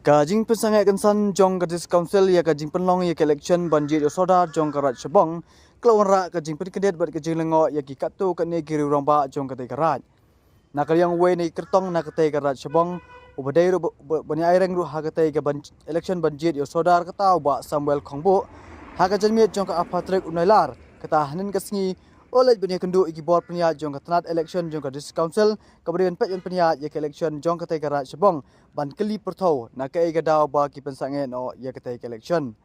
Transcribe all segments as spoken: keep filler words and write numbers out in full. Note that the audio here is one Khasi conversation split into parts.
Ka jingpynsangeh kynsan jong ka District Council ïa ka jingpynlong ïa ka election ban jied ïa u sordar jong ka Raid Shillong ka la wanrah ka jingpynkyndit bad ka jinglyngngoh ïa ki katto katne ki riew rangbah jong katei ka raid. Na ka liang uwei na ki kyrtong na katei ka Raid Shillong uba dei ruh ba, ba, ban ïaireng ruh ha katei ka ban, election ban jied ïa u sordar, kata u Bah Samuel Khongbuh, ha ka janmiet jong ka Arphew Tarik u Nailar, kata hynnin ka sngi u leit ban ïakynduh ïa ki bor pynïaid jong ka tnat election jong ka District Council kaba dei ban peit ban pynïaid ïa ka election jong katei ka Raid Shillong ban kylli pyrthew na kaei ka daw ba ki pynsangeh noh ïa katei ka election.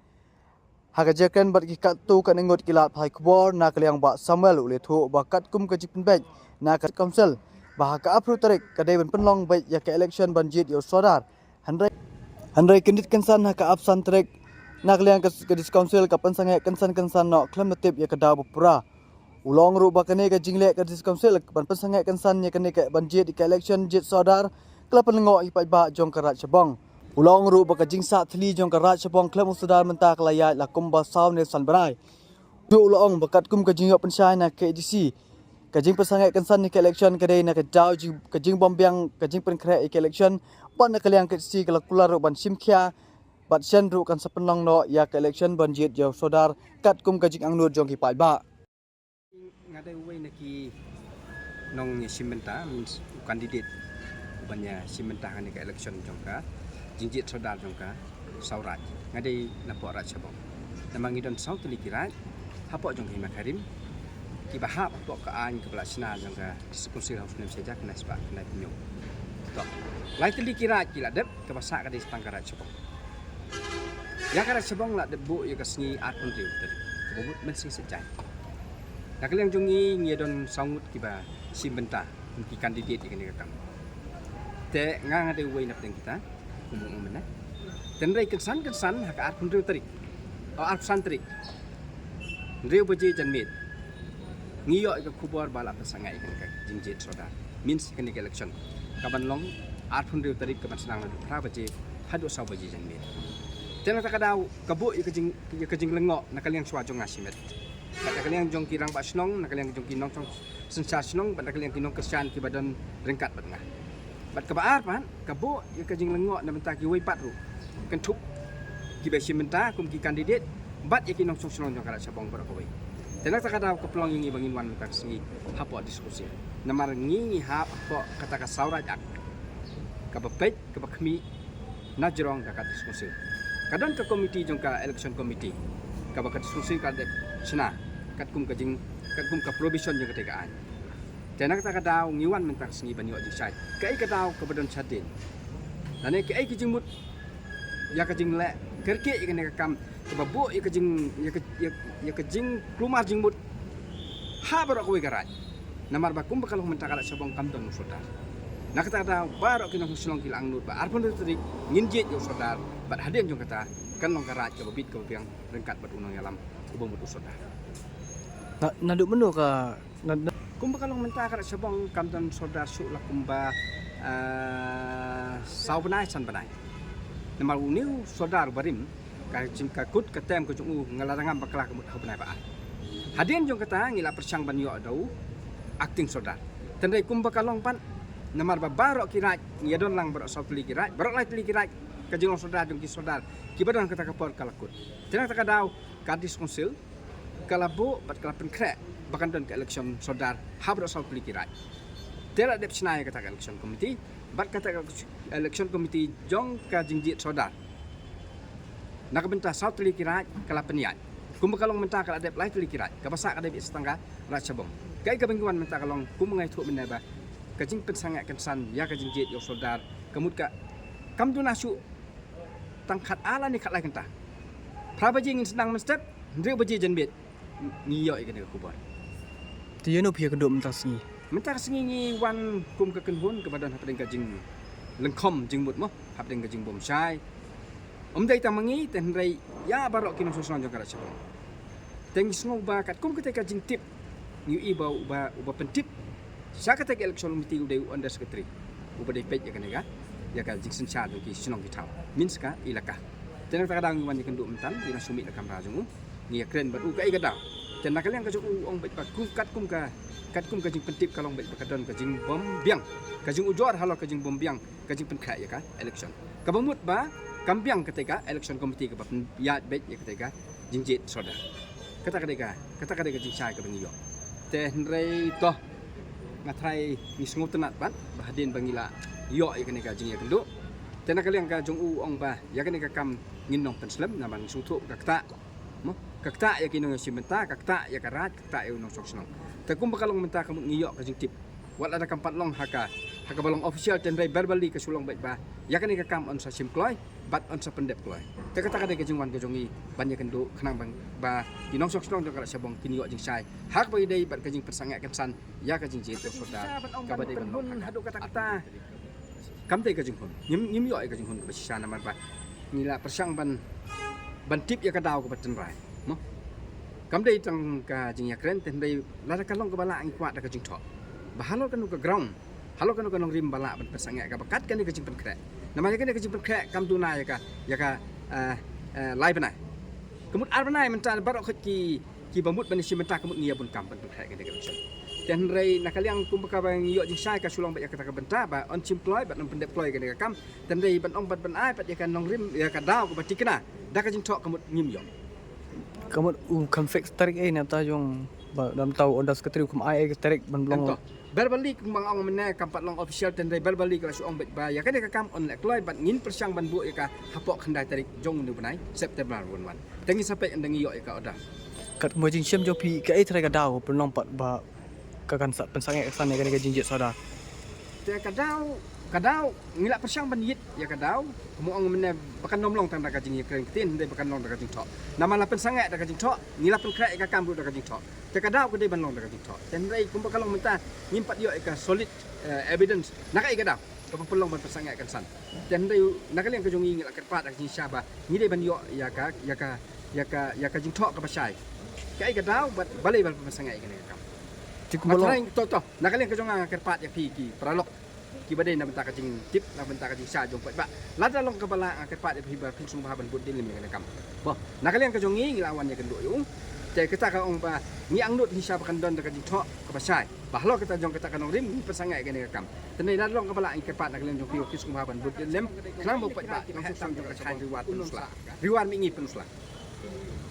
Ha ka jingkren bad ki katto katne ngut ki lad pathai khubor, na ka liang Bah Samuel u la ïathuh ba katkum ka jingpynbeit na ka Council ba ha ka Arphew Tarik ka dei ban pynlong beit ïa ka election ban jied ïa u sordar. Hynrei, hynrei kyndit kynsan ha ka Arphew San Tarik, na ka liang ka, ka District Council ka pynsangeh kynsan kynsan noh khlem da tip ïa ka daw ba pura. U la ong ruh ba kane ka jingleh ka District Council ban pynsangeh kynsan ïa kane ka ban jied ïa ka election jied sordar ka la pynlyngngoh ïa ki paidbah jong ka Raid Shillong. U la ong ruh ba ka jingsah thylli jong ka Raid Shillong khlem u sordar mynta ka la ïaid la kumba saw ne san bnai. Te u la ong ba katkum ka jingïoh pynshai na K H A D C, ka jingpynsangeh kynsan ïa ka election ka dei na ka daw jing, ka jingbym biang, ka jingpynkhreh ïa ka election, bad na ka liang K H A D C ka la kular ruh ban shim khia bad shen ruh kan sa pynlong noh ïa ka election ban jied ïa u sordar katkum ka jingangnud jong ki paidbah. Nga dei uwei na ki nongïashim bynta, means u candidate uban ïashim bynta ha kane ka election jong ka jingjied sordar jong ka saw raid. Nga dei napoh Raid Shillong. Namar ngi don saw tylli ki raid hapoh jong ka Hima Kharim kiba hap hapoh ka aiñ kaba la shna jong ka District Council ha u snem shi hajar khyndai spah khyndaiphew hynñiew. To, lai tylli ki raid ki la dep, kaba sah ka dei tang ka Raid Shillong. Ïa ka Raid Shillong la dep buh ïa ka sngi arphew hynriew tarik kaba mut mynsngi Saitjaiñ. Na ka liang jong ngi ngi ïa don saw ngut kiba shim bynta kum ki candidate ïa kane ka kam. Te nga, nga dei uwei na pdeng kita, kum u ong mynne. Te hynrei kynsan kynsan ha ka arphew hynriew tarik, o, arphew san tarik, hynriew baje janmiet, ngi ïoh ïa ka khubor ba la pynsangeh ïa kane ka jingjied sordar, means ïa kane ka election kaban long arphew hynriew tarik kaban sdang naduh phra baje haduh saw baje janmiet. Te na kata ka daw ka buh ïa ka jing, ïa ka jinglyngngoh na ka liang shuwa jong nga shimet, bad na ka liang jong ki rangbah shnong, na ka liang jong ki nongshong synshar shnong, bad na ka liang ki nongkyrshan kiba don ryngkat bad nga. Bad kaba ar pat, ka buh ïa ka jinglyngngoh na bynta kiwei pat ruh, kynthup kiba shim bynta kum ki candidate bad ïa ki nongshong shnong jong ka Raid Shillong baroh kawei. Te na kata ka daw ka pynlong ïa ngi ba ngin wan mynta ka sngi hapoh District Council. Namar ngi, ngi hap hapoh kata ka saw raid act kaba peit, kaba khmih na jrong da ka District Council. Ka don ka komiti jong ka election committee kaba ka District Council ka dep shna katkum ka jing, katkum ka provision jong katei ka aiñ. Te na kata ka daw ngi wan mynta ka sngi ban ïoh jingshai kaei ka daw kaba don shadien, lane kaei ka jingmut ïa ka jingleh kyrkieh ïa kane ka kam kaba buh ïa ka jing, ïa ka, ïa, ïa ka jingkulmar jingmut ha baroh kawei ka raid. Namar ba kumba ka long mynta ka Raid Shillong kam don u sordar. Na kata ka daw baroh ki nongshong shnong ki la angnud ba arphew hynriew tarik ngin jied ïa u sordar, bad hadien jong kata kan long ka raid kaba bit kaba biang ryngkat bad u nongïalam uba mut u sordar. Na, naduh mynno ka, na, na- Kumba ka long mynta ka Raid Shillong kam don sordar shuh la kumba, eh, saw bnai san bnai. Namar une u sordar barim, ka jing, ka kut ka term ka jong u nga la dang ngam bakla ka mut ha u bnai ba ar. Hadien jong kata ngi la pyrshang ban ïoh da u acting sordar. Te hynrei kumba ka long pat, namar ba baroh ki raid ngi ïa don lang baroh saw tylli ki raid, baroh lai tylli ki raid, ka jinglong sordar jong ki sordar kiba don kata ka por ka la kut. Te na kata ka daw ka District Council ka la buh bad ka la pynkhreh ba kan don ka election sordar ha baroh saw tylli ki raid. Te la dep shna ïa kata ka election committee, bad kata ka election committee jong ka jingjied sordar na ka bynta saw tylli ki raid ka la pynïaid. Kumba ka long mynta ka la dep lai tylli ki raid, kaba sah ka dei beit tang ka Raid Shillong. Kaei kaba ngi wan mynta ka long kumba nga ïathuh mynne ba ka jingpynsangeh kynsan ïa ka jingjied ïa u sordar ka mut ka kam duna shuh tang khat ar lane khat lai kynta. Phra baje ngin sdang mynstep, hynriew baje janmiet ngi ïoh ïa kane ka khubor. Te ïano phi ïakynduh mynta ka sngi? Mynta ka sngi ngi wan kum ka kynhun kaba don hapdeng ka jinglyngkhom jingmut mo, hapdeng ka jingbym shai. Ym dei tang ma ngi te hynrei ïa baroh ki nongshong shnong jong ka Raid Shillong. Te ngi sngew ba katkum kata ka jingtip ngi ïohi ba uba, uba pyntip sha kata ka election committee u dei u under secretary uba dei peit ïa kane ka, ïa ka jingsynshar jong ki shnong ki thaw, means ka elaka. Te na kata ka daw ngi wan ïakynduh mynta, ngi la shu mih na kamra jong u, ngi ïakren bad u kaei ka daw. Te na ka liang ka jong u ong beit ba kum, katkum ka, katkum ka jingpyntip ka long beit ba ka don ka jingbym biang, ka jingujor halor ka jingbym biang ka jingpynkhreh ïa ka election. Kaba mut ba kam biang katei ka election committee kaba pynïaid beit ïa katei ka jingjied sorder. Kata ka dei ka, kata ka dei ka jingshai kaba ngi ïoh. Te hynrei to nga trai ngi sngewtynnat bad ba hadien ba ngi la ïoh ïa kane ka jingïakynduh. Te na ka liang ka jong u ong ba ïa kane ka kam ngin nang pynslem namar ngi sngewthuh ka ktah. Mo, ka ktah ïa ki nongïashim bynta, ka ktah ïa ka raid, ka ktah ïa u nongshong shnong. Te kumba ka long mynta ka mut ngi ïoh ka jingtip. Wat lada kam pat long ha ka, ha kaba long official te hynrei verbally ka shu long beit ba ïa kane ka kam yn sa shim kloi bad yn sa pyndep kloi. Te kata ka dei ka jingwan ka jong ngi ban ïakynduh khnang ba, ba ki nongshong shnong jong ka Rat Shabong kin ïoh jingshai ha kaba ïadei bad ka jingpynsangeh kynsan ïa ka jingjied sorder kaba dei ban long ha ka. Kam dei ka jinghun. Ngim, ngim ïoh ïa ka jinghun kaba shisha namar ba ngi la pyrshang ban, ban tip ïa ka daw kaba tynrai. Mo, kam dei tang ka jingïakren te hynrei lada ka long kaba lah ngi kwah da ka jingthoh ba halor kano ka ground, halor kano ka nongrim ba lah ban pynsangeh kaba kat kane ka jingpynkhreh. Namar ïa kane ka jingpynkhreh kam duna ïa ka, ïa ka, eh, eh, lai bnai. Ka mut ar bnai mynta baroh khoit ki, kiba mut ban ïashim bynta ka mut ngi ïa bun kam ban pynkhreh kane ka election. Te hynrei na ka liang kumba kaba ngi ïoh jingshai ka shu long bad ïa kata ka bynta ba yn shim kloi bad yn pyndep kloi kane ka kam. Te hynrei ban ong bad ban ai bad ïa ka nongrim ïa ka daw kaba thikna da ka jingthoh ka mut ngim ïoh. Ka mut u kham fix tarik ei na bynta jong ba na bynta u order secretary u kham ai ei ka tarik ban long. Verbally kumba nga ong mynne kam pat long official te hynrei verbally ka la shu ong beit ba ïa kane ka kam yn leh kloi bad ngin pyrshang ban buh ïa ka hapoh khyndai tarik jong une u bnai September wan wan. Te ngin sa peit ynda ngi ïoh ïa ka order. Katkum ka jingshem jong phi kaei trai ka daw pynlong pat ba ka kan sa pynsangeh kynsan ïa kane ka jingjied sorder? Te ka daw, ka daw ngi la pyrshang ban ïit ïa ka daw. Kumba ong mynne ba kan ym long tang da ka jingïakren ktien hynrei ba kan long da ka jingthoh. Namar la pynsangeh da ka jingthoh, ngi la pynkhreh ïa ka kam ruh da ka jingthoh. Te ka daw ka dei ban long da ka jingthoh. Te hynrei kumba ka long mynta ngim pat ïoh ïa ka solid, eh, evidence na kaei ka daw kaba pynlong ban pynsangeh kynsan. Te hynrei na ka liang ka jong ngi ngi la kyrpad da ka jingshisha ba ngi dei ban ïoh ïa ka, ïa ka, ïa ka, ïa ka jingthoh kaba shai. Kaei ka daw bad balei ba la pynsangeh ïa kane ka kam. Te kumba long to to na ka liang ka jong nga nga kyrpad ïa phi ki paralok kiba dei na bynta ka jingtip, na bynta ka jingshisha jong paidbah. Lada long kaba lah nga kyrpad ïa phi ba phin sngewbha ban bud dien lem ïa kane ka kam. Ba na ka liang ka jong ngi ngi la wan ïakynduh ïa u. Te kata ka ong ba ngi angnud shisha ba kan don da ka jingthoh kaba shai ba halor kata jong kata ka nongrim ngin pynsangeh ïa kane ka kam. Te hynrei lada long kaba lah ngi kyrpad na ka liang jong phi ba phin sngewbha ban bud dien lem khnang ba u paidbah ki nongshong shnong jong ka thaiñ Ri War Pynursla, Ri War Mihngi Pynursla.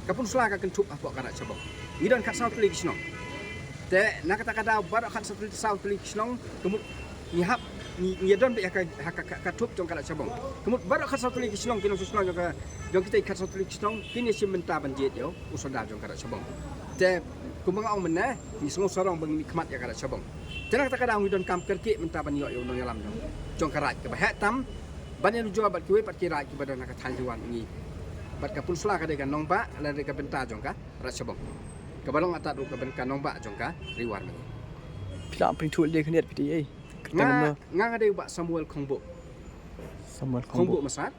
Ka Pynursla ka kynthup hapoh ka Rat Shabong. Ngi don khatsaw tylli ki shnong. Te na kata ka daw baroh khatsaw tylli, saw tylli ki shnong ka mut ngi hap, ngi, ngi don beit ha ka, ha ka, ka, ka thup jong ka Rat Shabong. Ka mut baroh khatsaw tylli ki shnong ki nongshong shnong jong ka, jong kitei khatsaw tylli ki shnong kin ïashim bynta ban jied ïa u sorder jong ka Rat Shabong. Te kumba nga ong mynne ngi sngew sarong ba ngi mihkhmat ïa ka Rat Shabong. Te na kata ka daw ngi donkam kyrkieh mynta ban ïoh ïa u nongïalam jong, jong ka Raid kaba heh tam ban ïanujor bad kiwei pat ki raid kiba don ha ka thaiñ Ri War Mihngi. Bad ka Pynursla ka dei ka nongbah lane ka bynta jong ka Rat Shabong. Kaba long atat ruh ka bynta nongbah jong ka Ri War Mihngi. Phi lah pynthut leh khyndiat phi dei ei. Nga, nga nga dei u Bah Samuel Khongbuh. Samuel Khongbuh. Khongbuh Massad.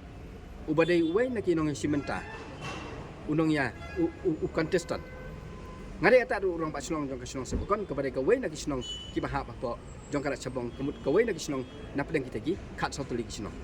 Uba dei uwei na ki nongïashim bynta. U nongïa, u, u, u contestant. Nga dei atat ruh u rangbah shnong jong ka shnong Sepakon kaba dei kawei na ki shnong kiba hap hapoh jong ka Rat Shabong, ka mut kawei na ki shnong na pdeng kita ki khatsaw tylli ki shnong.